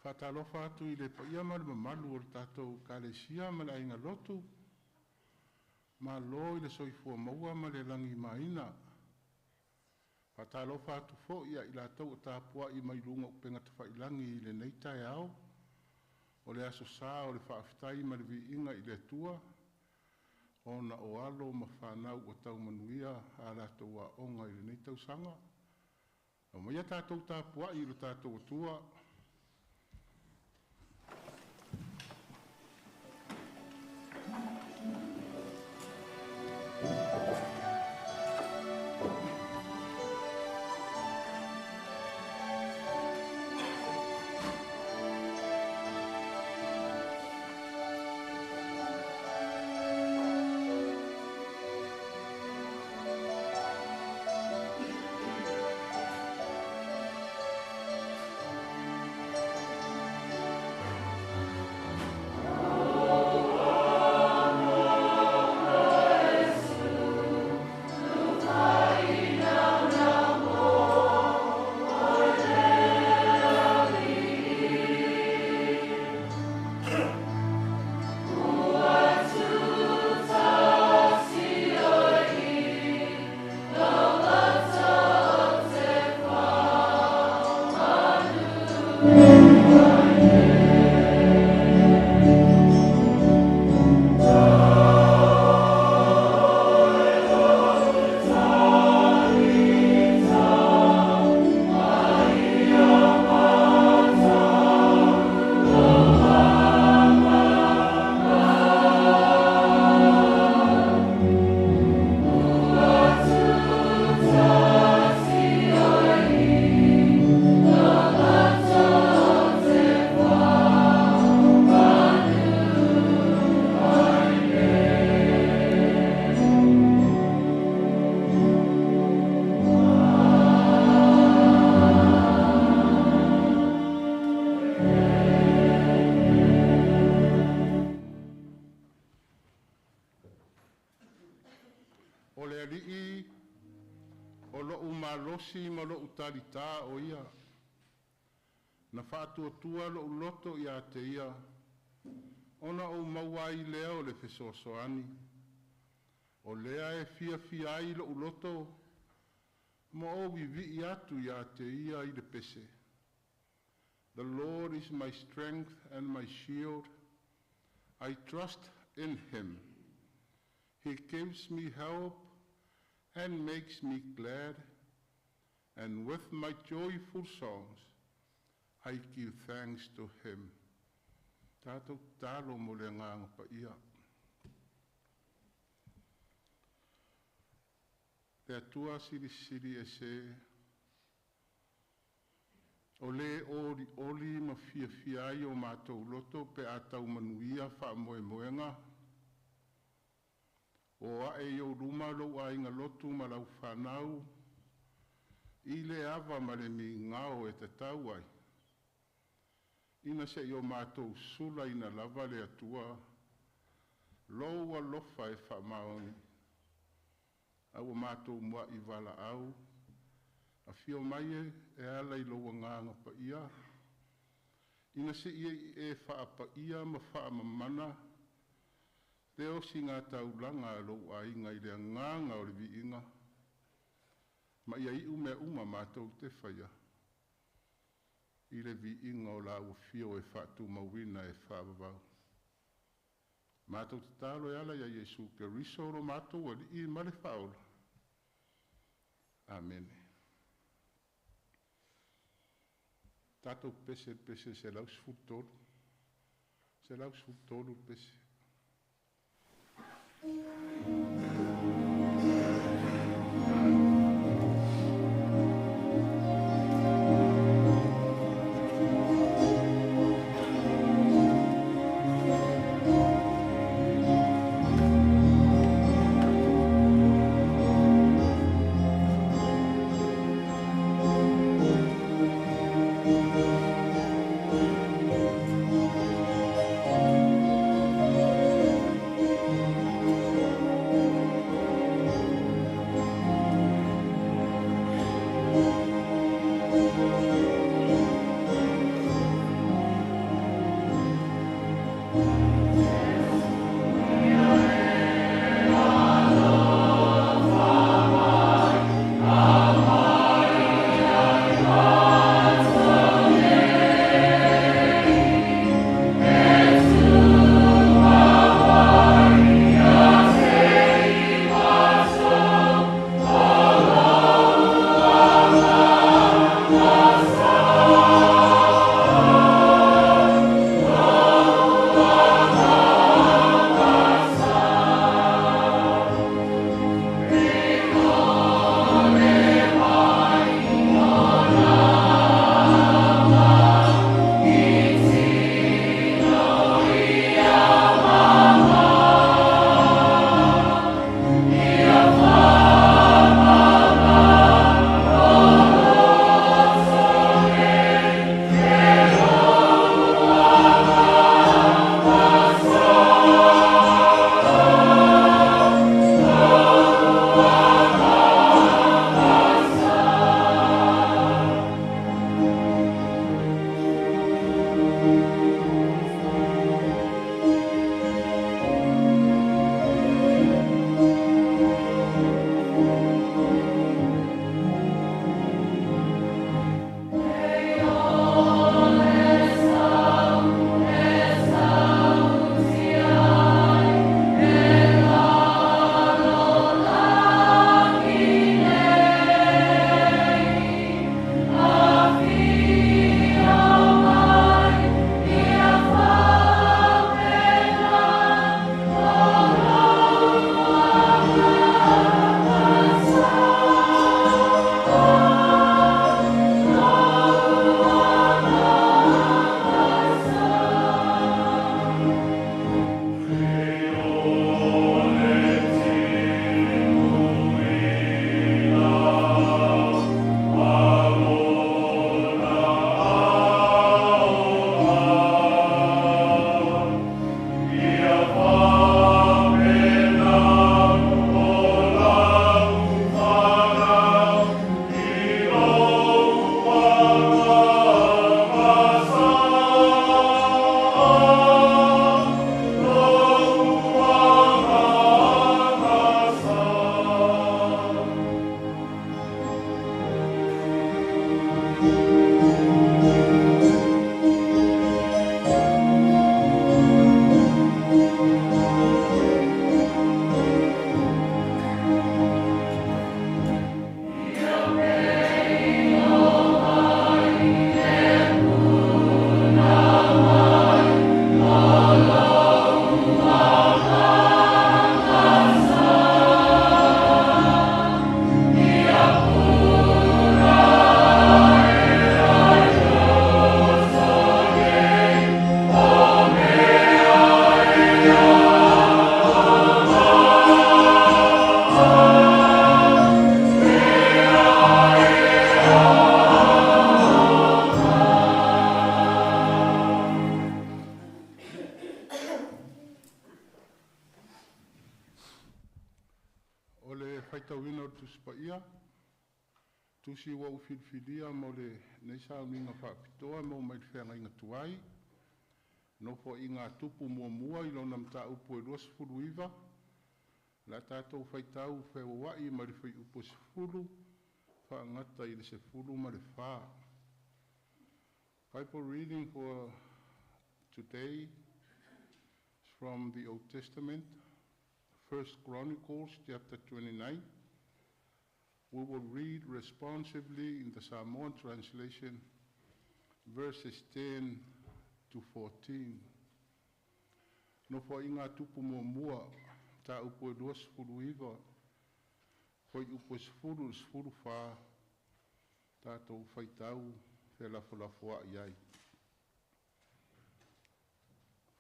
Faatalofa atu i le paia ma le mamalu o le tatou Ekalesia ma le aiga lotu, malo i le soifua maua ma le lagi e mama. Faatalofa atu foi ia i latou o tapuai mai luga o upega tafailagi i lenei taeao, o le aso sa o le faafetai ma le viiga i le Atua ona o alo ma fanau ua tau manuia a latou aoga i lenei tausaga. Aumaia tatou tapuai i lo tatou Atua. O le Alii o lo'u malosi ma lo'u talitā o Ia, na faatuatua lo'u loto ia te Ia, ona ou maua ai lea o le fesoasoani. O lea e fiafia ai lo'u loto ma ou vivii atu ia te Ia i le pese. The Lord is my strength and my shield. I trust in Him. He gives me help and makes me glad. And with my joyful songs, I give thanks to Him. Tatou tatalo mo le agaga paia. Le Atua Silisili Ese, o le olioli ma fiafia ai o matou loto pe a tau manuia faamoemoega. O a'e i ou luma lou aiga lotu ma lau fanau i le ava ma le migao e tatau ai, ina se i o matou sulaina lava le Atua, lou alofa e faamaoni, a ua matou muai valaau, afio mai e ala i lou Agaga Paia, ina se i e faapaia ma faamamana le osigataulaga a lou aiga i le agaga o le viiga, ma ia iu mea uma matou te faia i le viiga o lau afio e faatumauina e faavavau. Matou tatalo e ala ia Iesu Keriso o lo matou Alii ma le Faaola. Amene. Tatou pese i le pese 113, 113 le pese. O le faitauina o le Tusi Paia, tusi ua ou filifilia mo lenei sauniga faapitoa e maua mai le Feagaiga Tuai, Nofoaiga a Tupu Muamua i lona mataupu e 29, o le a tatou faitau feuauai mai le fuaiupu e 10 faagata i le 14. Bible reading for today is from the Old Testament, First Chronicles chapter 29. We will read responsively in the Samoan translation, verses 10 to 14. Nofoaiga a Tupu Muamua, Mataupu e 29, Fuaiupu e 10 i le 14, tatou faitau felafolafoai ai.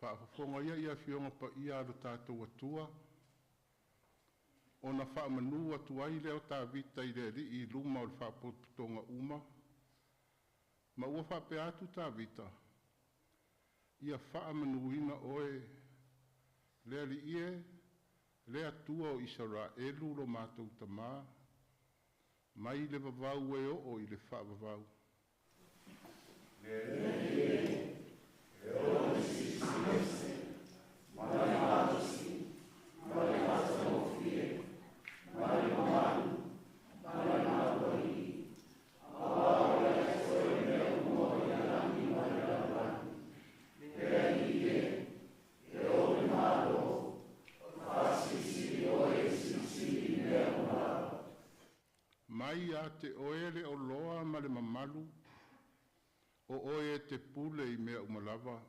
Faafofoga ia i Afioga Paia a lo tatou Atua, ona faamanu atu ai lea o Tavita i le Alii i luma o le faapotopotoga uma, ma ua faapea atu Tavita, “Ia faamanuina oe, le Alii e, le Atua o Isaraelu lo matou tamā, mai le vavau e oo i le faavavau.” Le Alii e, e ono Silisili Ese. iā te Oe le oloa ma le mamalu, o Oe e te pule i mea uma lava,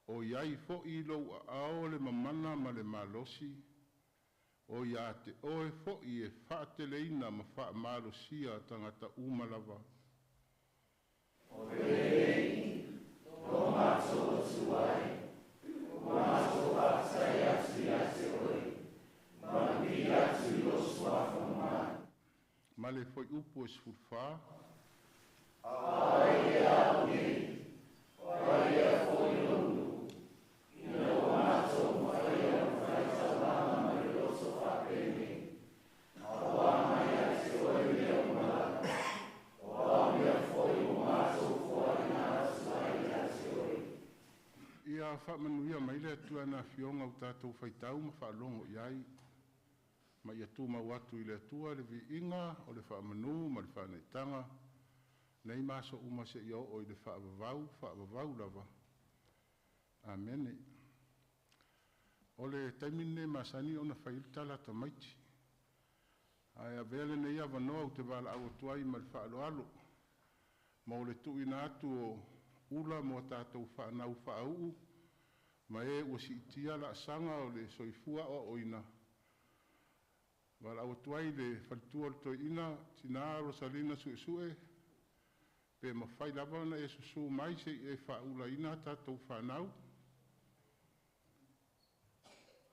o i ai foi i lou aao le mamana ma le malosi, o ia te Oe foi e faateleina ma faamalosia tagata uma lava. Ma le fuaiupu e 14. Ia faamanuia mai le Atua i Lana Afioga ua tatou faitau ma faalogo i ai, ma ia tumau atu i le Atua le viiga o le faamanu ma le faaneetaga, nei ma aso uma seia oo i le faavavau, faavavau lava. Amene. O le taimi lenei e masani ona fai ai le tala a tamaiti. Ae avea lenei avanoa ou te valaau atu ai ma le faaaloalo mo le tuuina atu o ula mo a tatou fanau faauu ma e ua siitia laasaga o le soifua aoaoina. E valaau atu ai i le faletua o le toeaina, tina Rosalina Suesue, pe mafai lava ona e susu mai se i e faaulaina a tatou fanau. E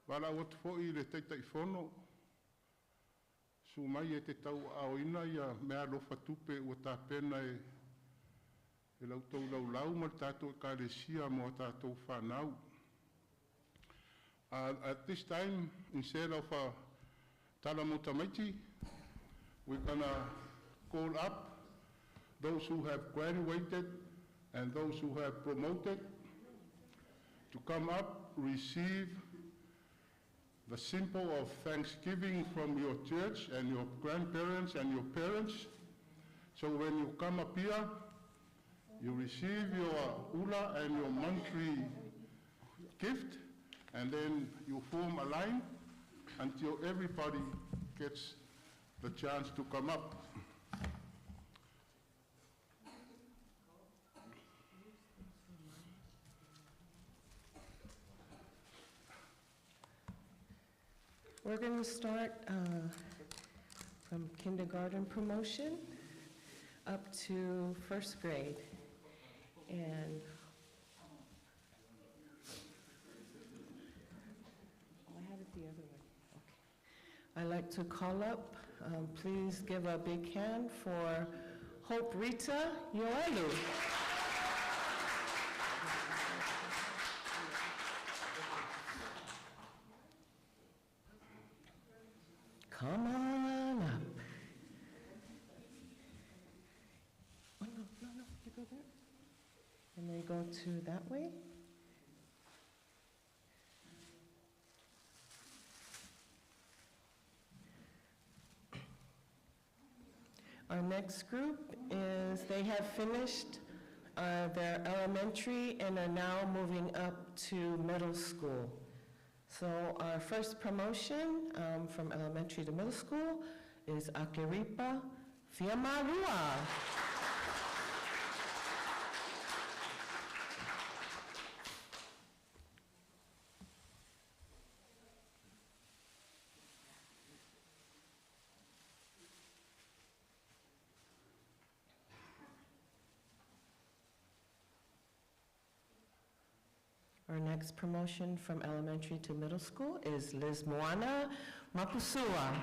valaau atu foi i le Taitaifono, susu mai e te tauaaoina meaalofa tupe ua tapena e la outou laulau ma le tatou Ekalesia mo a tatou fanau. At this time, instead of tala mo tamaiti, we're gonna call up those who have graduated and those who have promoted to come up, receive the symbol of thanksgiving from your church and your grandparents and your parents. So when you come up here, you receive your ula and your monthly gift, and then you form a line until everybody gets the chance to come up. We're going to start from kindergarten promotion up to first grade. And oh, I have it the other way. Okay. I'd like to call up, please give a big hand for Hope Rita Yoelu. Come on up. Oh, no, no, no, you go there. And then go to that way. Our next group is, they have finished their elementary and are now moving up to middle school. So our first promotion from elementary to middle school is Akiripa Fiamarua. Our next promotion from elementary to middle school is Liz Moana Mapusua.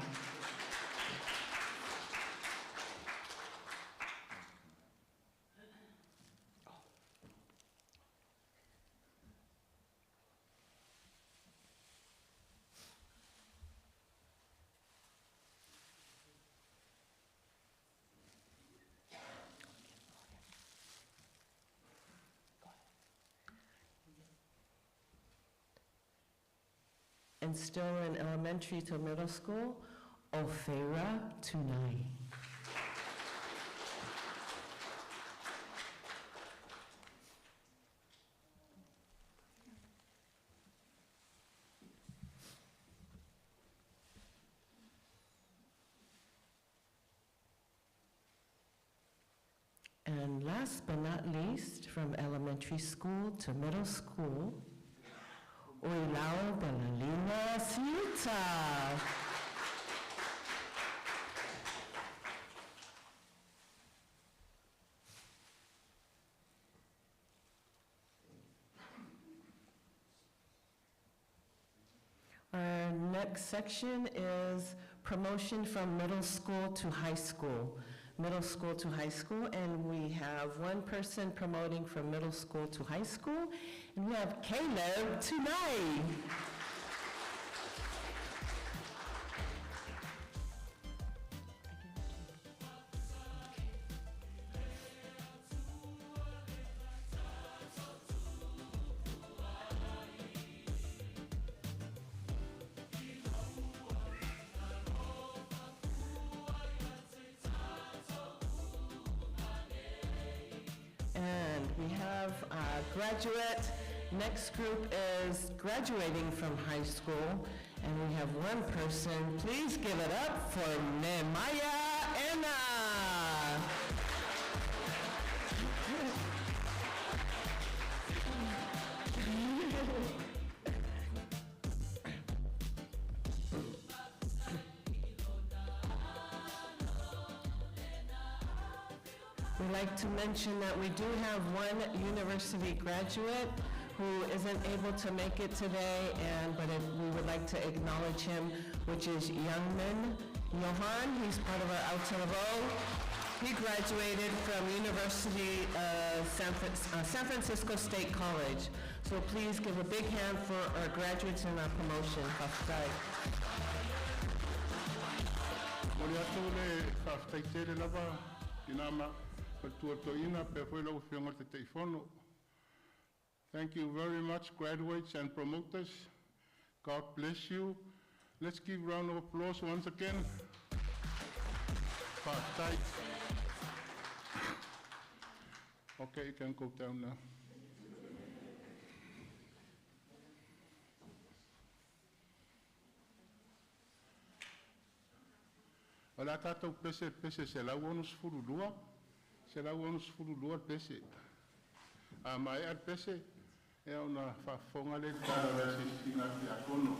And still in elementary to middle school, Ofeira Tunai. And last but not least, from elementary school to middle school, Oilao Belalina Siuta. Our next section is promotion from middle school to high school. Middle school to high school, and we have one person promoting from middle school to high school, and we have Caleb tonight. And we have a graduate. Next group is graduating from high school, and we have one person. Please give it up for Nehemiah Anna. We'd like to mention that we do have one university graduate who isn't able to make it today, and but if we would like to acknowledge him, which is Youngman Johan. He's part of our Aotearoa. He graduated from University of San Francisco State College. So please give a big hand for our graduates and our promotion. Faafetai. Momoli atu le faafetai tele lava tina ma faletua o le Toeaina faapea foi lau Afioga i le Taitaifono. Thank you very much, graduates and promoters. God bless you. Let's give round of applause once again. Faafetai. Okay, you can go down now. O le a tatou pese i le pese 162, 162 le pese. A maea le pese, ia ona faafofoga lea i le tala a le asiasiga a le Tiakono.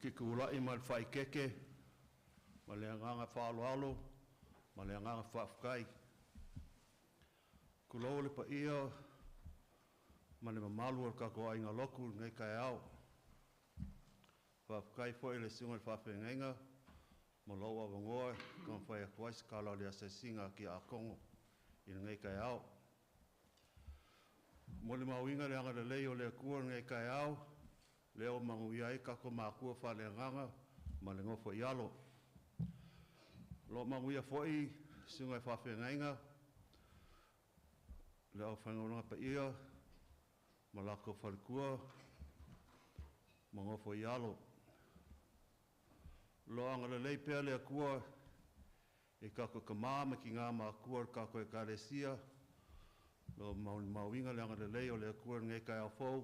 Kikula'i ma le Faaikeeke ma le agaga faaaloalo ma le agaga faafetai. Tulou le paia ma le mamalu o le tatou aiga lotu i lenei taeao. Faafetai foi i le susuga i le faafeagaiga mo lou avanoa e taumafai atu ai se tala o le asiasiga a Tiakono i lenei taeao. E molimauina le agalelei o le Atua i lenei taeao, lea ua manuia ai tatou matua faaleagaga ma le nofo i alo. O lo o manuia foi susuga i faafeagaiga, le aufaigaluega paia ma latou faletua ma nofo i alo. O lo o agalelei pea le Atua i tatou tama ma tina matutua o le tatou Ekalesia, o lo o molimauina le agalelei o le Atua i lenei taeao fou,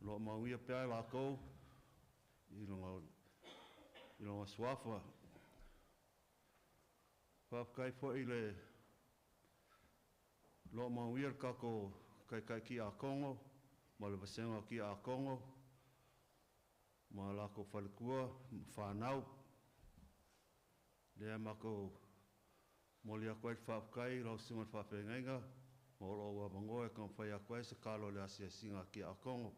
o lo o manuia pea i latou i Lona Suafa. Faafetai foi i le o lo o manuia le tatou taitai tiakono ma le vasega o tiakono ma latou faletua ma fanau. O lea e matou momoli atu ai le faafetai i lau susuga i le faafeagaiga mo lou avanoa e taumafai atu ai se tala o le asiasiga a Tiakono.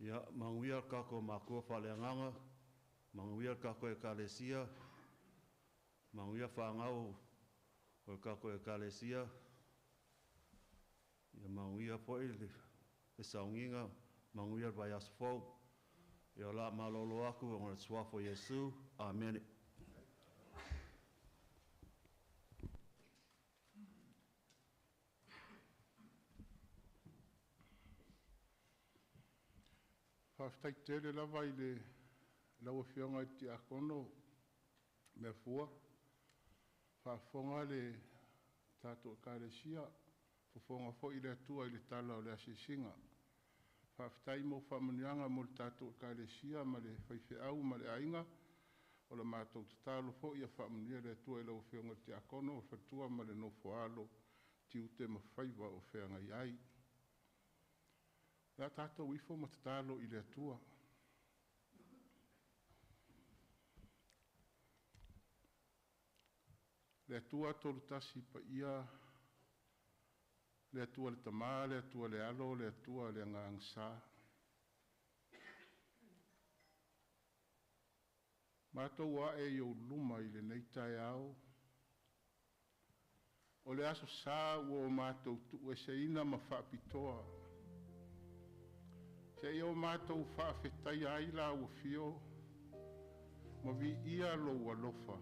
Ia manuia le tatou matua faaleagaga, manuia le tatou Ekalesia, manuia fanau o le tatou Ekalesia, ia manuia foi le sauniga, manuia le vaiaso fou. Ia o le a malolo atu ona o le Suafa o Iesu. Amene. Faafetai tele lava i lau Afioga i le Tiakono Meafua, faafofoga le tatou Ekalesia, fofoga foi le Atua i le tala o le asiasiga. Faafetai mo faamanuiaga mo le tatou Ekalesia ma le faifeau ma le aiga. O le matou tatalo foi ia faamanuia le Atua i lau Afioga i le Tiakono, faletua ma le nofo-a-alo i tiute ma faiva o feagai ai. O le a tatou ifo ma tatalo i le Atua. Le Atua Tolutasi Paia, le Atua le Tama, le Atua le Alo, le Atua le Agaga Sa, matou ae i ou luma i lenei taeao, o le aso sa ua o matou tuueseina ma faapitoa, seia o matou faafetaia ai Lau Afio ma viia Lou alofa,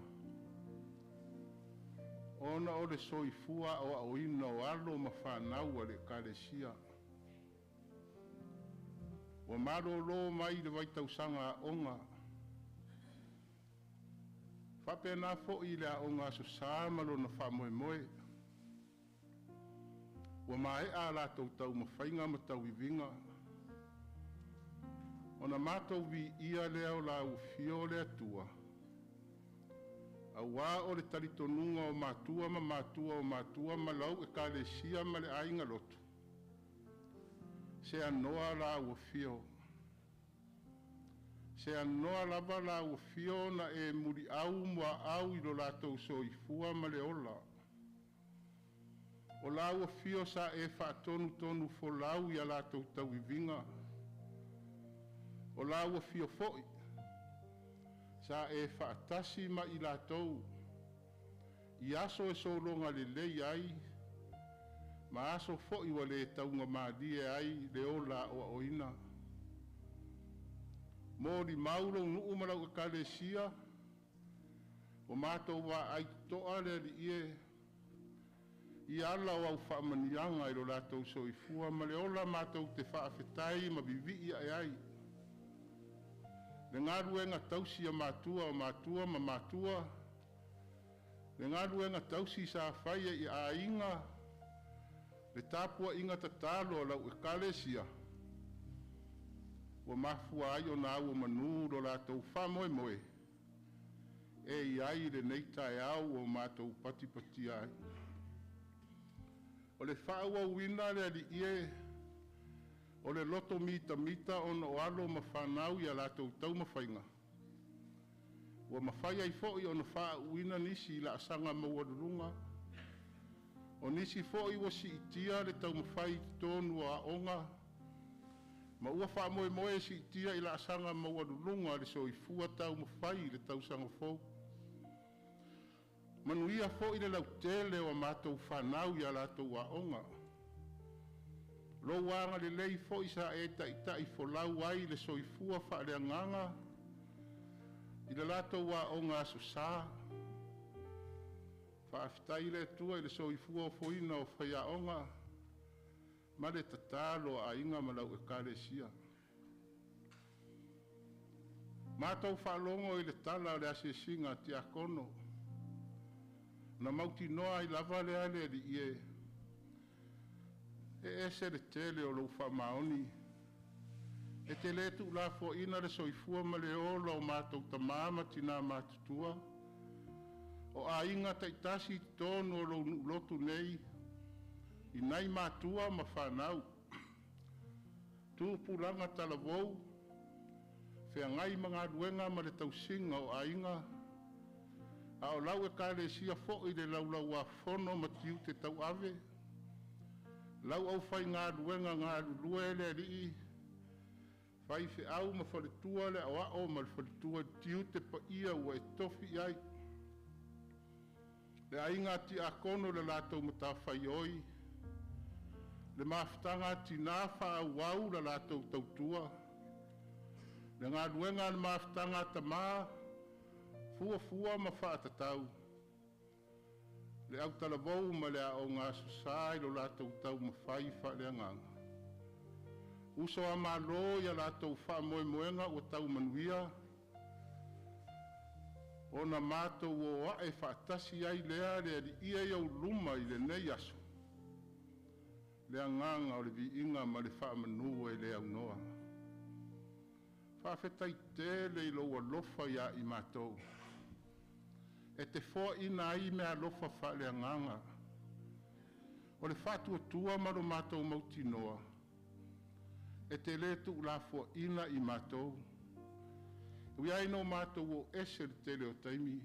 ona o le soifua aoaoina o alo ma fanau a le Ekalesia, ua malolo mai le vaitausaga aoga, faapena foi i le Aoga Aso Sa ma lona faamoemoe, ua maea a latou taumafaiga ma tauiviga. Ona matou viia lea o lau Afio le Atua, aua o le talitonuga o matua ma matua o matua ma lau Ekalesia ma le aiga lotu, seanoa lau Afio. Seanoa lava lau Afio na e muliau muaau i lo latou soifua ma le ola. O lau Afio sa e faatonutonufolau i a latou tauiviga. O lau Afio foi sa e faatasi ma i latou i aso e sologa lelei ai ma aso foi ua le taugamalie ai le ola aoaoina. Molimau lou nuu ma lau Ekalesia, ua matou vaai totoa le Alii e, i ala o au faamanuiaga i lo latou soifua ma le ola matou te faafetai ma vivii ae ai. Le galuega tausi a matua o matua ma matua, le galuega tausi sa faia i aiga, le tapuaiga tatalo a lau Ekalesia, ua mafua ai ona auomanu lo latou faamoemoe e i ai lenei taeao ua matou patipatia ai. O le faaauauina le Alii e, O le loto mitamita ona o alo ma fanau i a latou taumafaiga, ua mafai ai foi ona faauuina nisi i laasaga maualuluga. O nisi foi ua siitia le taumafai i totonu o aoga ma ua faamoemoe e siitia i laasaga maualuluga le soifua taumafai i le tausaga fou. Manuia foi le lautele o a matou fanau i a latou aoga. Lou agalelei foi sa e taitaifolau ai i le soifua faaleagaga i le latou aoga Aso Sa. Faafetai i le Atua i le soifua ofoina o faiaoga ma le tatalo a aiga ma lau Ekalesia. Matou faalogo i le tala o le asiasiga a Tiakono, ona mautinoa ai lava lea le Alii e, e ese le tele o lou faamaoni. E te le tuulafoaiina le soifua ma le ola o matou tama ma tina matutua, o aiga taitasi i totonu o lou nuu lotu nei, i nai matua ma fanau, tupulaga talavou, feagai ma galuega ma le tausiga o aiga, a o lau Ekalesia foi i le laulau-a-fono ma tiute tauave. Lau aufaigaluega galulue le Alii, faifeau ma faletua, le aoao ma le faletua i tiute paia ua e tofi i ai. Le aiga tiakono i le latou matafaioi, le mafutaga a tina, faaauau la latou tautua, le galuega a le mafutaga a tama, fuafua ma faatatau, le autalavou ma le aoga Aso Sa i lo latou taumafai faaleagaga. Uso a Malo i a latou faamoemoega ua tau manuia, ona matou o ae faatasi ai lea le Alii e i ou luma i lenei aso, le agaga o le viiga ma le faamanu e le aunoa. Faafetai tele i lou alofa ia i matou e te foaina ai meaalofa faaleagaga. O le faatuatua ma lo matou mautinoa e te le tuulafoaina i matou, e ui lava ina o matou o ese i le tele o taimi,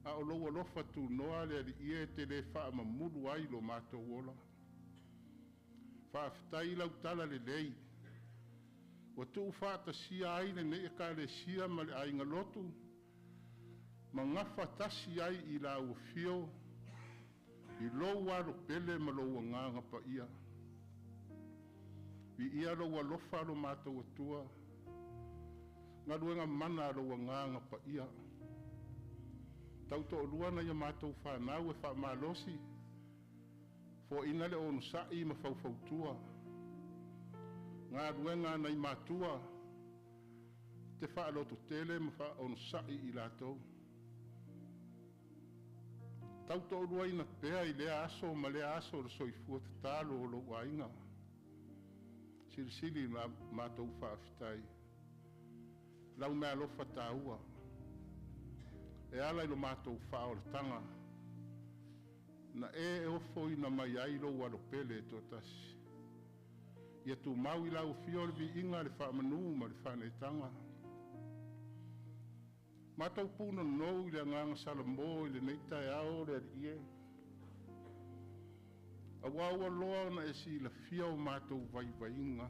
a o lou alofa tunoa le Alii e te le faamamulu ai lo matou ola. Faafetai i lau talalelei ua tuufaatasia ai lenei Ekalesia ma le aiga lotu ma gafatasi ai i lau afio i lou Alo pele ma lou Agaga Paia. Viia lou alofa lo matou Atua, galuega mana a lou Agaga Paia. Tautoalua nai a matou fanau e faamalosi, foaina le onosai ma faufautua. Galuega a nai matua, te faalototele ma faaonosai i latou. Tautoaluaina pea i lea aso ma lea aso le soifua tatalo o lou aiga. Silisili la matou faafetai i lau meaalofa taua e ala i lo matou faaolataga na e ofoina mai ai lou Alo pele e toatasi. Ia tumau i lau Afio le viiga, le faamanu ma le faaneetaga. Matou punonou i le agaga salamo i lenei taeao le Alii e, aua ua loa ona e silafia o matou vaivaiga.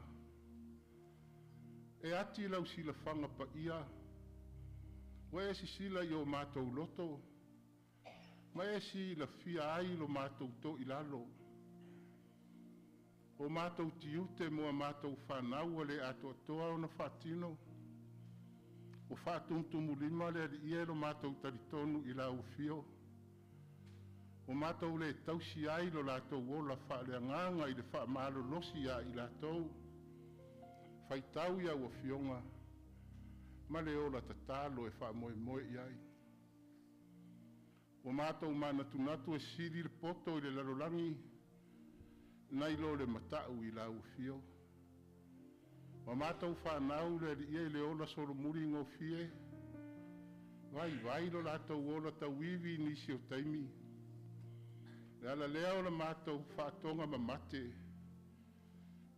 E ati lau silafaga paia, ua e sisila i o matou loto ma e silafia ai lo matou toilalo. O matou tiute mo a matou fanau ua le atoatoa ona faatino, ua faatumutumulima le Alii e lo matou talitonu i lau afio, ua matou le tausi ai lo latou ola faaleagaga i le faamalolosi ia i latou, faitau i au afioga ma le ola tatalo e faamoemoe i ai. Ua matou manatunatu e sili le poto i le lalolagi nai lo le matau i lau afio. O a matou fanau le Alii e i le ola solomuli gofie, vaivai lo latou ola tauivi i nisi o taimi. O le ala lea o le matou faatogamamate.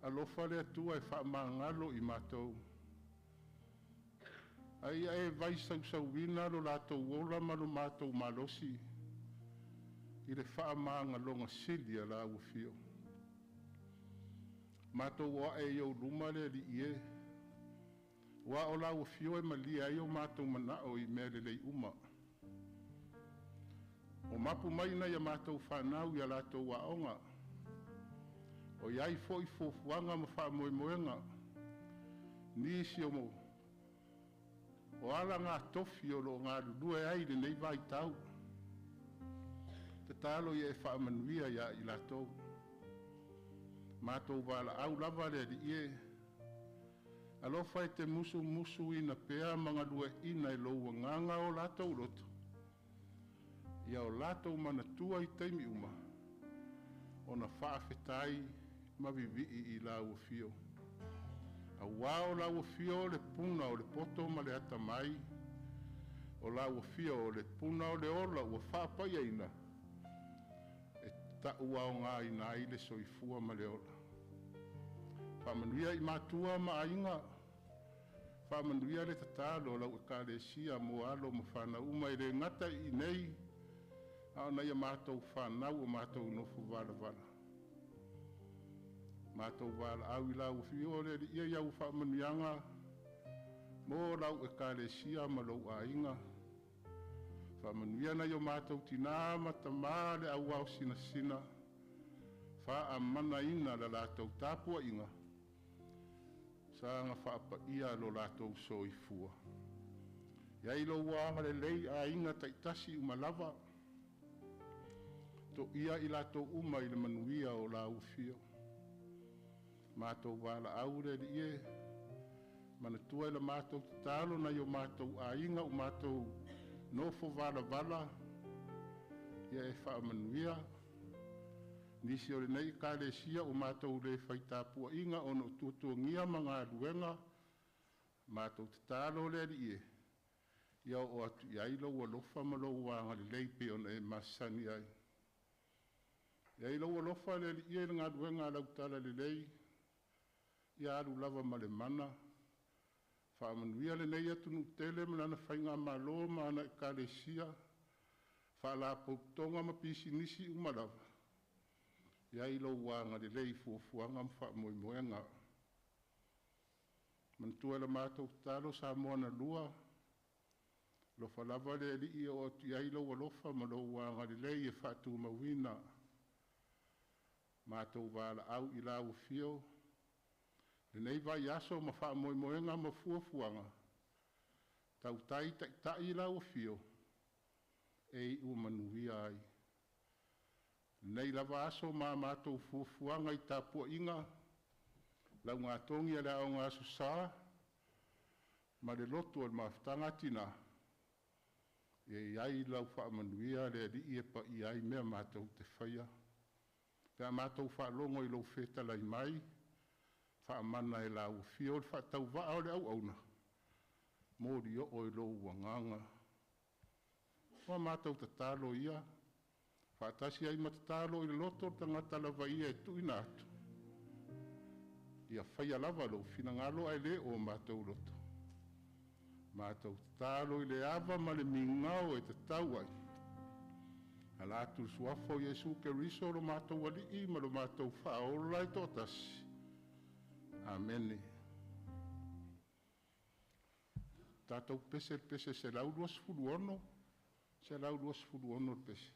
Alofa le Atua e faamagalo i matou. A ia e vaisausuina lo latou ola ma lo matou malosi i le faamagaloga sili a lau Afio. Matou o a'e i ou luma le Alii e, aua o lau afio e malie ai o matou manao i mea lelei uma. O mapu mai nai a matou fanau i a latou aoga, o i ai foi fuafuaga ma faamoemoega, nisi o alagatofi o lo o galulue ai i lenei vaitau. Tatalo ia e faamanuia ia i latou. Matou valaau lava le Alii e, alofa e te musumusuina pea ma galueaiina e lou Agaga o latou loto, ia o latou manatua i taimi uma ona faafetai ma vivii i lau Afio. Aua o lau Afio o le puna o le poto ma le atamai, o lau Afio o le puna o le ola ua faapaiaina e tauaogaina ai le soifua ma le ola. Faamanuia i matua ma aiga, faamanuia le tatalo a lau Ekalesia mo alo ma fanau uma e le gata i inei a o nai a matou fanau o matou nofo valavala. Matou valaau i lau Afio le Alii e i au faamanuiaga mo lau Ekalesia ma lou aiga. Faamanuia nai o matou tinā ma tamā le au ao sinasina, faamanaina le latou tapuaiga, saga faapaia lo latou soifua. I ai lou agalelei i aiga taitasi uma lava, toia i latou uma i le manuia o lau Afio. Matou valaau le Alii e, manatua i la matou tatalo nai o matou aiga ua matou nofo valavala, ia e faamanuia. Nisi o lenei Ekalesia ua matou le fai tapuaiga ona o tuatuagia ma galuega, matou tatalo le Alii e, ia oo atu i ai lou alofa ma lou agalelei pei ona e masani ai. I ai lou alofa le Alii e i le galuega a lau talalelei, ia alu lava ma le mana, faamanuia lenei atunuu tele ma lana faigamalo ma ana Ekalesia, faalapotopotoga ma pisinisi uma lava, i ai lou agalelei i fuafuaga ma faamoemoega. Manatua e la matou tatalo Samoa na lua, alofa lava le Alii e oo atu i ai lou alofa ma lou agalelei e faatumauina. Matou valaau i lau Afio lenei vaiaso ma faamoemoega ma fuafuaga, tautai taitai i lau Afio e iu manuia ai. Lenei lava aso ma a matou fuafuaga i tapuaiga, laugatogi a le Aoga Aso Sa ma le lotu o le Mafutaga a Tina, ia i ai lau faamanuia le Alii e paia ai mea matou te faia. Pe a matou faalogo i lou fetalai mai, faamana e lau Afio le faatauvaa o le auauna, molioo i lou Agaga. O a matou tatalo ia, faatasi ai ma tatalo i le loto o le tagata lava ia e tuuina atu, ia faia lava lou finagalo ae le o matou loto. Matou tatalo i le ava ma le migao e tatau ai, ala atu i le suafa o Iesu Keriso lo matou Alii ma lo matou Faaola e toatasi. Amene. Tatou pese i le pese 126, 126 le pese.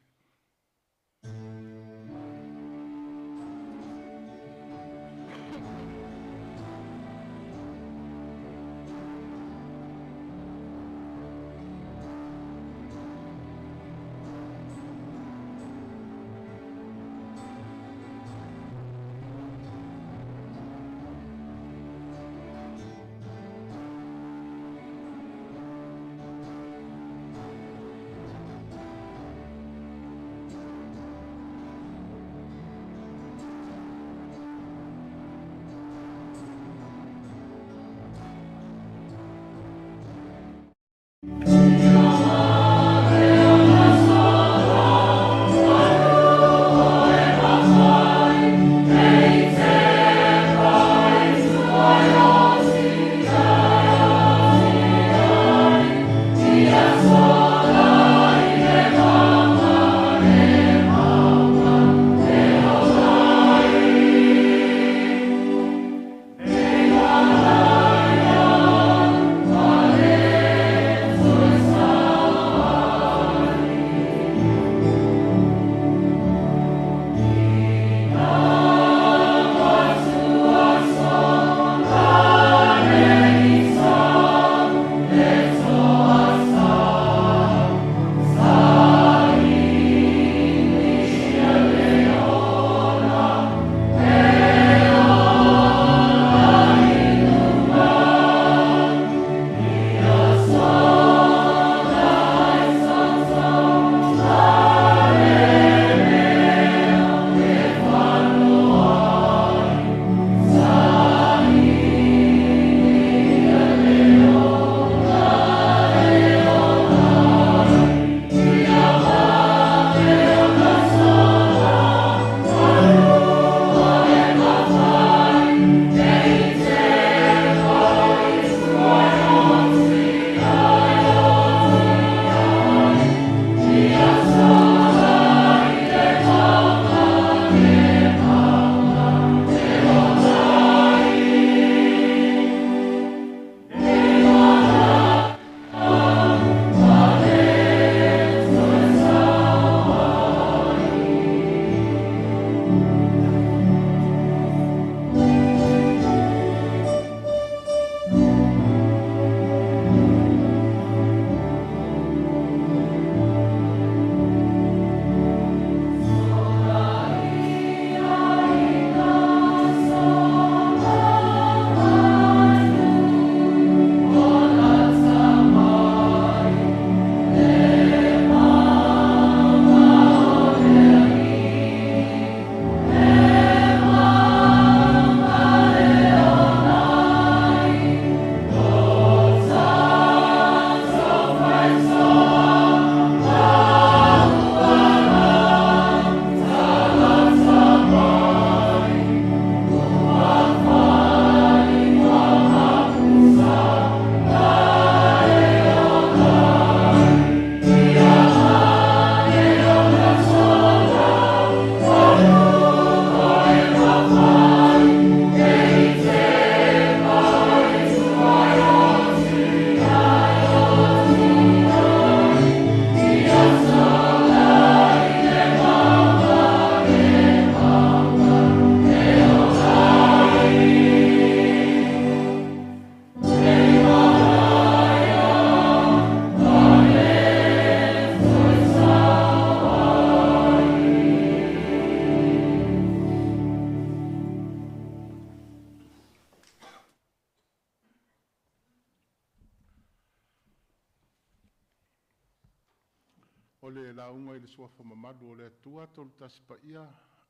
O le lauga i le Suafa mamalu o le Atua Tolutasi Paia,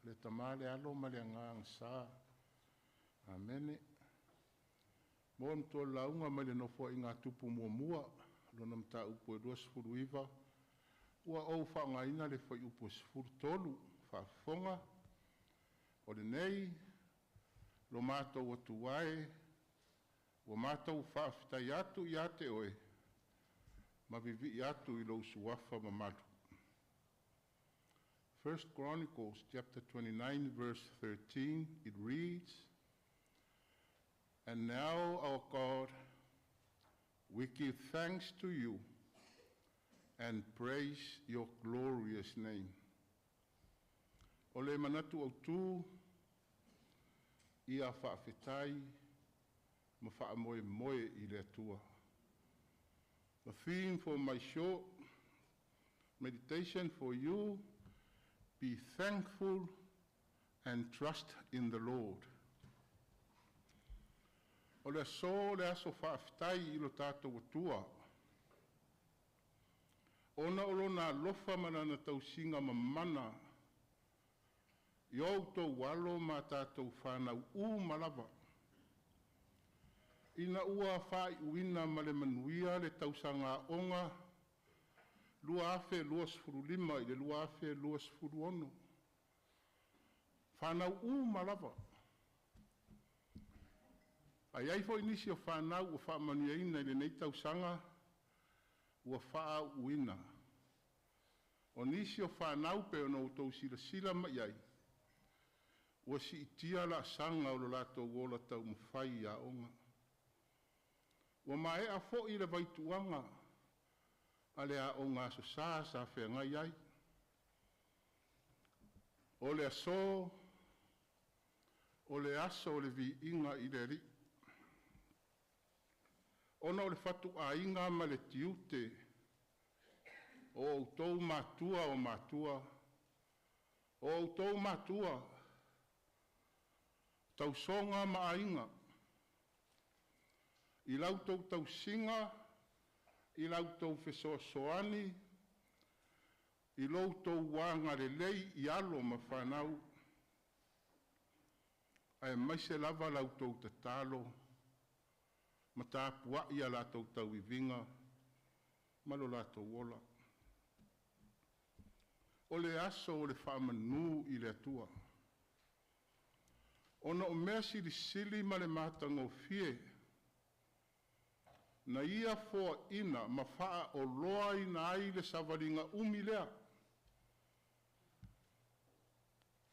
le Tama le Alo ma le Agaga Sa. Amene. Mo matua le lauga mai le Nofoaiga a Tupu Muamua, lona mataupu e 29, ua ou faaaogaina le fuaiupu e 13, faafofoga. O lenei, lo matou Atua e, ua matou faafetai atu ia te Oe ma vivii atu i lou Suafa mamalu. First Chronicles chapter 29 verse 13, it reads, "And now, our God, we give thanks to you and praise your glorious name." O le manatu autu, ia faafetai ma faamoemoe i le Atua. The theme for my short meditation for you, be thankful and trust in the Lord. O le aso le aso faafetai i lo tatou Atua. Ona o lona alofa ma lana tausiga mamana i o outou alo ma a tatou fanau uma lava. Ina ua faaiuina ma le manuia le tausaga aoga 2025 i le 2026. Fanau uma lava. A i ai foi nisi o fanau ua faamanuiaina i lenei tausaga ua faauuina. O nisi o fanau pei ona outou silasila mai i ai, ua siitia laasaga o lo latou ola taumafai i aoga. Ua maea foi le vaituuaga a le aoga Aso Sa sa feagai ai. O le aso, o le aso o le viiga i le Alii, ona o le fatuaiga ma le tiute o outou matua o matua, o outou matua, tausoga ma aiga, i la outou tausiga, i la outou fesoasoani, i lo outou agalelei i alo ma fanau, aemaise lava la outou tatalo ma tapuai a latou tauiviga ma lo latou ola. O le aso o le faamanu i le Atua, ona o mea silisili ma le matagofie na Ia foaina ma faaoloaina ai le savaliga umi lea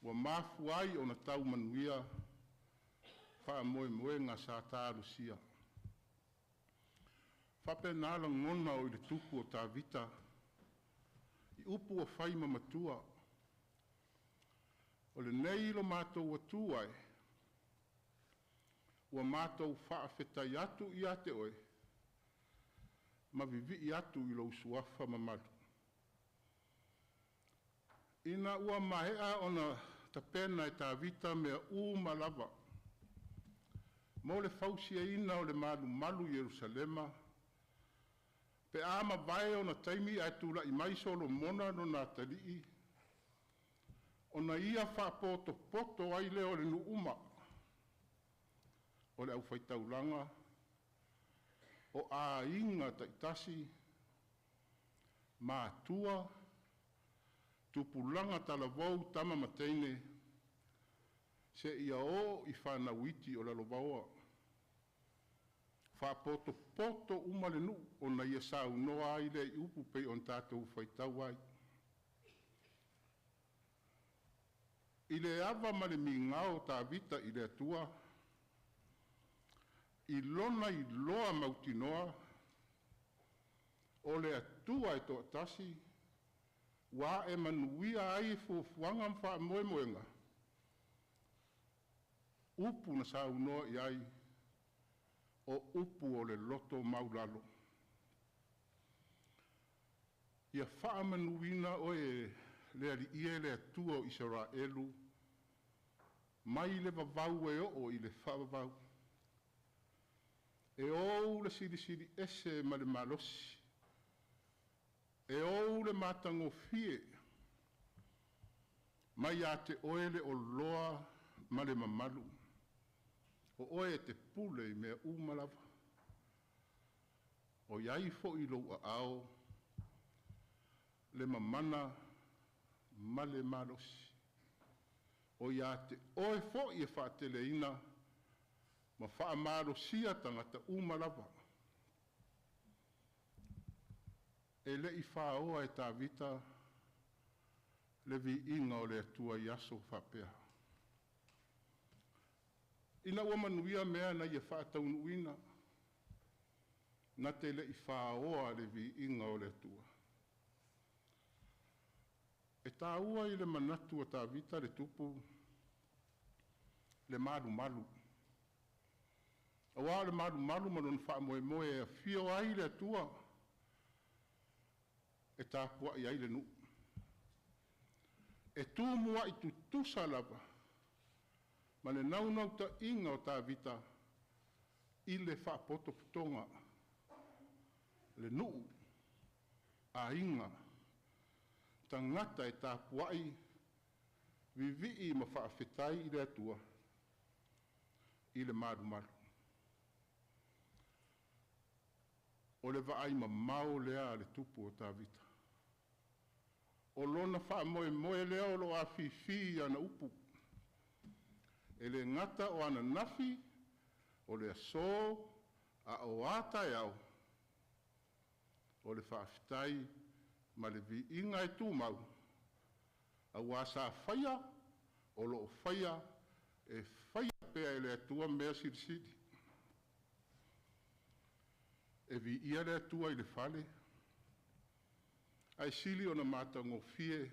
ua mafua ai ona tau manuia faamoemoega sa talusia. E faapena lagona o i le tupu o Tavita i upu ua fai ma matua. O lenei lo matou Atua e, ua matou faafetai atu ia te Oe ma vivii atu i lou Suafa mamalu. Ina ua maea ona tapena e Tavita mea uma lava mo le fausiaina o le malumalu i Yerusalema, pe a mavae ona taimi ae tulai mai Solomona lona atalii, ona ia faapotopoto ai lea o le nuu uma, o le aufaitaulaga, o aiga taitasi, matua, tupulaga talavou, tama ma teine, seia oo i fanau iti o lalovaoa. Faapotopoto uma le nuu, ona ia saunoa ai lea i upu pei ona tatou faitau ai. I le ava ma le migao o Tavita i le Atua, i lona iloa mautinoa o le Atua e toatasi, ua ae manuia ai fuafuaga ma faamoemoega, upu na saunoa i ai o upu o le loto maualalo. Ia faamanuina oe e le Alii e le Atua o Isaraelu mai le vavau e oo i le faavavau. E ou le Silisili Ese ma le malosi. E ou le matagofie mai ia te oe le oloa ma le mamalu, o oe e te pule i mea uma lava. O i ai foi i lou aao le mamana ma le malosi. O ia te oe foi e faateleina ma faamalosia tagata uma lava. E le i faoa e Tavita le viiga o le Atua i aso faapea, ina ua manuia mea na ia faataunuuina, na te le i faoa le viiga o le Atua. E taua i le manatu o Tavita le tupu le malumalu, aua o le malumalu ma lona faamoemoe e afio ai le Atua e tapuai ai le nuu. E tumuai tutusa lava ma le naunautaiga o Tavita i le faapotopotoga, le nuu, aiga, tagata e tapuai, vivii ma faafetai i le Atua i le malumalu. O le vaaimamao lea a le tupu o Tavita. O lona faamoemoe lea o lo o afifi i ana upu. E le gata o ananafi, o le aso, a o a taeao, o le faafetai ma le viiga e tumau, aua sa faia, o lo o faia, e faia pea e le Atua mea silisili. E viia le Atua i le fale, ae sili ona matagofie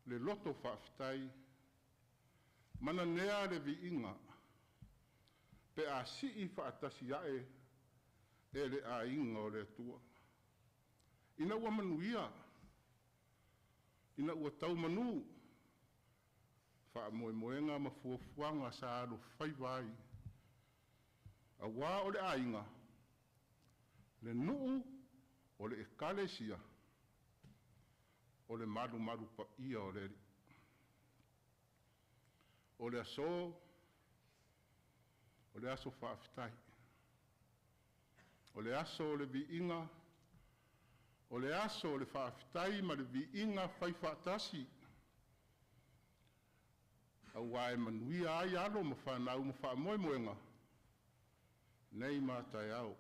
le loto faafetai ma nanea le viiga pe a sii faatasi ae e le aiga o le Atua. Ina ua manuia, ina ua tau manu faamoemoega ma fuafuaga sa alofaiva ai, aua o le aiga, le nuu, o le ekalesia, o le malumalu paia o le Alii. O le aso, o le aso faafetai. O le aso o le viiga, o le aso o le faafetai ma le viiga faifaatasi, aua e manuia ai alo ma fanau ma faamoemoega nei ma a taeao.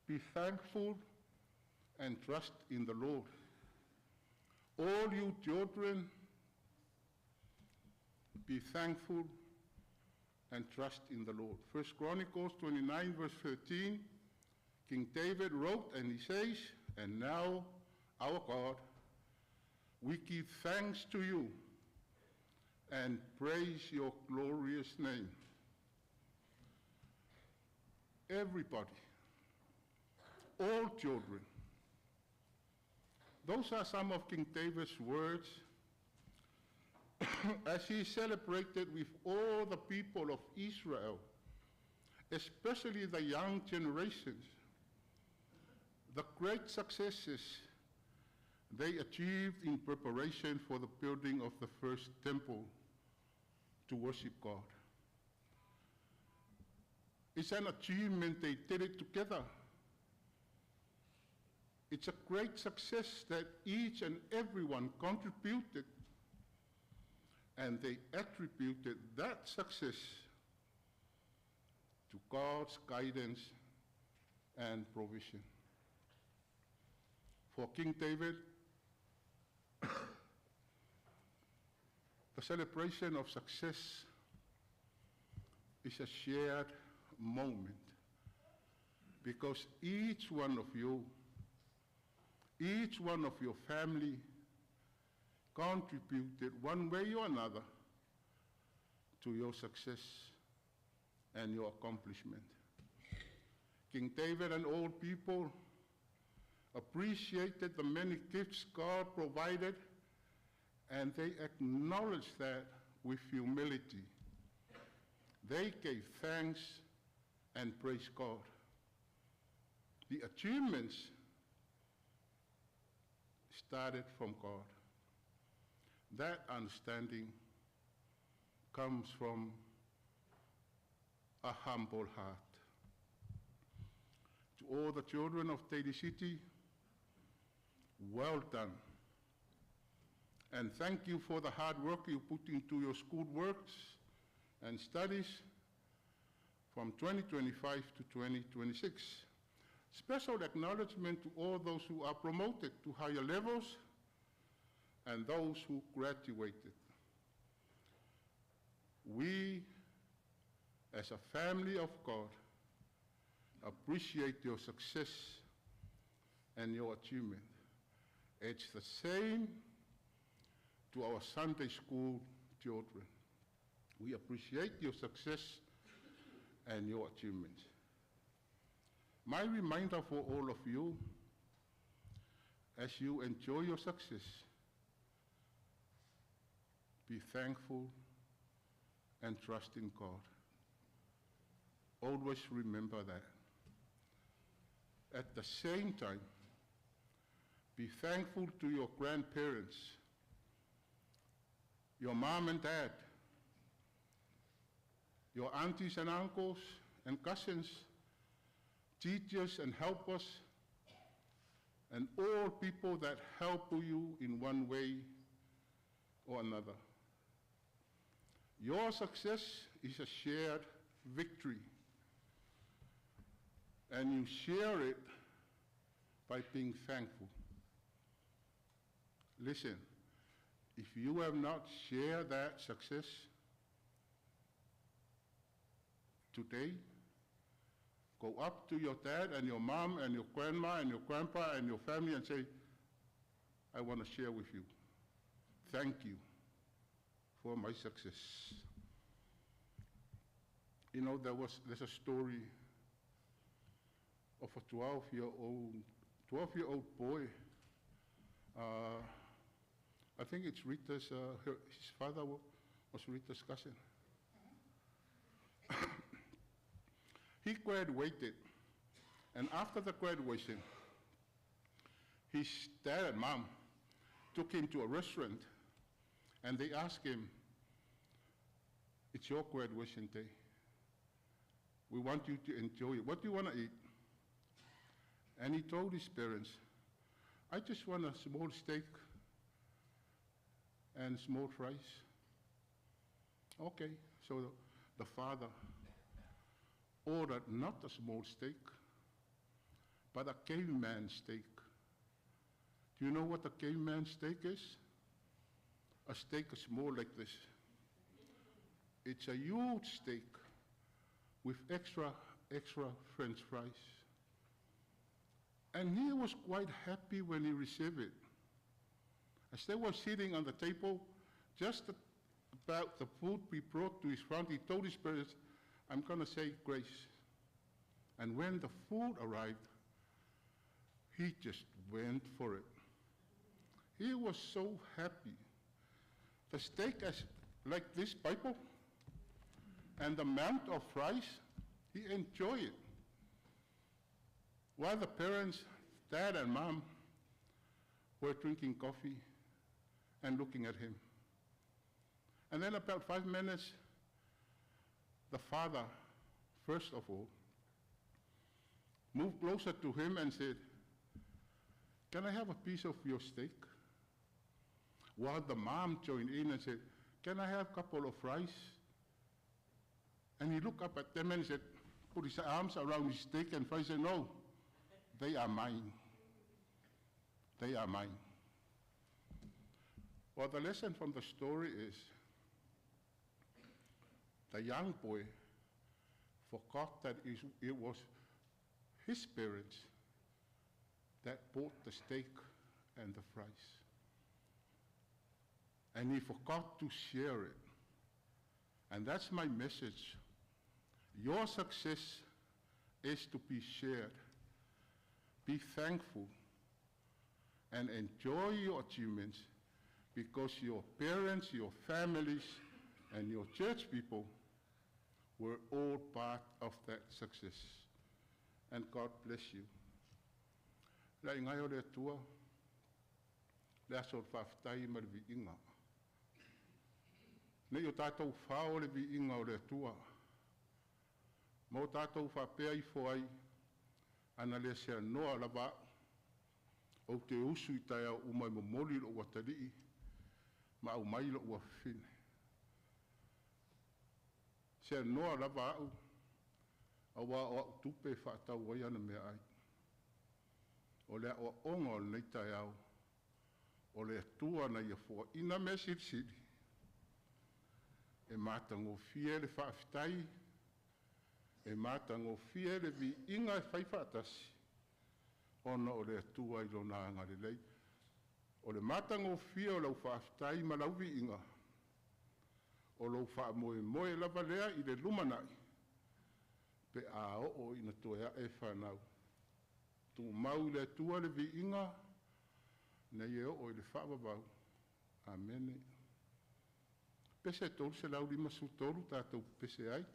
Be thankful and trust in the Lord. All you children, be thankful and trust in the Lord. First Chronicles 29, verse 13, King David wrote, and he says, "And now, our God, we give thanks to you and praise your glorious name." Everybody, all children. Those are some of King David's words as he celebrated with all the people of Israel, especially the young generations, the great successes they achieved in preparation for the building of the first temple to worship God. It's an achievement, they did it together. It's a great success that each and everyone contributed, and they attributed that success to God's guidance and provision. For King David, the celebration of success is a shared moment because each one of you, each one of your family contributed one way or another to your success and your accomplishment. King David and all people appreciated the many gifts God provided, and they acknowledged that with humility. They gave thanks and praised God. The achievements started from God. That understanding comes from a humble heart. To all the children of Daly City, well done. And thank you for the hard work you put into your school works and studies from 2025 to 2026. Special acknowledgement to all those who are promoted to higher levels and those who graduated. We, as a family of God, appreciate your success and your achievement. It's the same to our Sunday school children. We appreciate your success and your achievements. My reminder for all of you, as you enjoy your success, be thankful and trust in God. Always remember that. At the same time, be thankful to your grandparents, your mom and dad, your aunties and uncles and cousins, teachers and helpers, and all people that help you in one way or another. Your success is a shared victory, and you share it by being thankful. Listen, if you have not shared that success today, go up to your dad and your mom and your grandma and your grandpa and your family and say, I want to share with you. Thank you for my success. You know, there's a story of a 12-year-old boy. I think it's Rita's, his father was Rita's cousin. He graduated, and after the graduation, his dad and mom took him to a restaurant, and they asked him, it's your graduation day. We want you to enjoy it. What do you want to eat? And he told his parents, I just want a small steak and small fries. Okay, so the father ordered not a small steak, but a caveman steak. Do you know what a caveman steak is? A steak is small like this. It's a huge steak with extra French fries. And he was quite happy when he received it. As they were sitting on the table, just about the food we brought to his front, he told his parents, I'm going to say grace. And when the food arrived, he just went for it. He was so happy. The steak is like this Bible, and the amount of fries, he enjoyed it. While the parents, dad and mom, were drinking coffee and looking at him. And then about 5 minutes, the father, first of all, moved closer to him and said, Can I have a piece of your steak? While the mom joined in and said, Can I have a couple of fries? And he looked up at them and said, put his arms around his steak and fries and said, No, they are mine. They are mine. Well, the lesson from the story is the young boy forgot that it was his parents that bought the steak and the fries. And he forgot to share it. And that's my message. Your success is to be shared. Be thankful and enjoy your achievements, because your parents, your families, and your church people were all part of that success. And God bless you. Le aiga e o le Atua, le aso o le faafetai ma le viiga. Nei o tatou fao le viiga o le Atua, ma o tatou faapea ifo ai, ana le seanoa lava a'u, ou te usu i taeao uma e momoli lo'u atalii ma aumai lo'u afafine. Seanoa lava a'u, auā o a'u tupe e faatau ai ana meaai. O le aoaoga o lenei taeao, o le Atua na Ia foaina mea silisili, e matagofie le faafetai, e matagofie le viiga e faifaatasi ona o le Atua i Lona agalelei. O le matagofie o lau faafetai ma lau viiga, o lou faamoemoe lava lea i le lumanai pe a oo ina toe a'e fanau. Tumau i le Atua le viiga nei e oo i le faavavau. Amene. Pese 353 tatou pepese ai.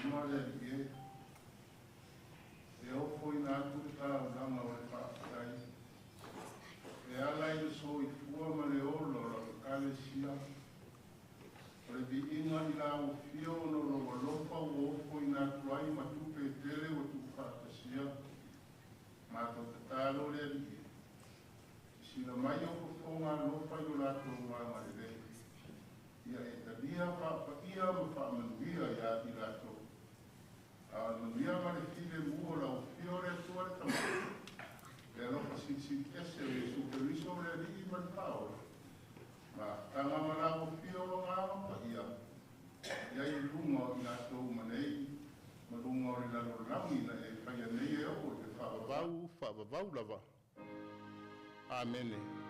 luma le Alii e, e ofoina atu le taulaga o le faafetai e ala i le soifua ma le ola o lau Ekalesia. O le viiga i lau Afio ona o lou alofa ua ofoina atu ai ma tupe e tele ua tuufaatasia. Matou tatalo le Alii e, silasila mai ou fofoga alofa i lo latou agalelei, ia e talia faapaia ma faamanuia ia i latou. A o le manuia ma le filemu o lau Afio le Atua le Tama, le alofa silisili ese o Iesu Keriso le Alii ma le Faaola, mafutaga ma lau Afio o Agaga Paia, i ai i luga o i latou uma nei ma luga o le lalolagi na e faia nei e oo i le faavavau faavavau lava. Amene.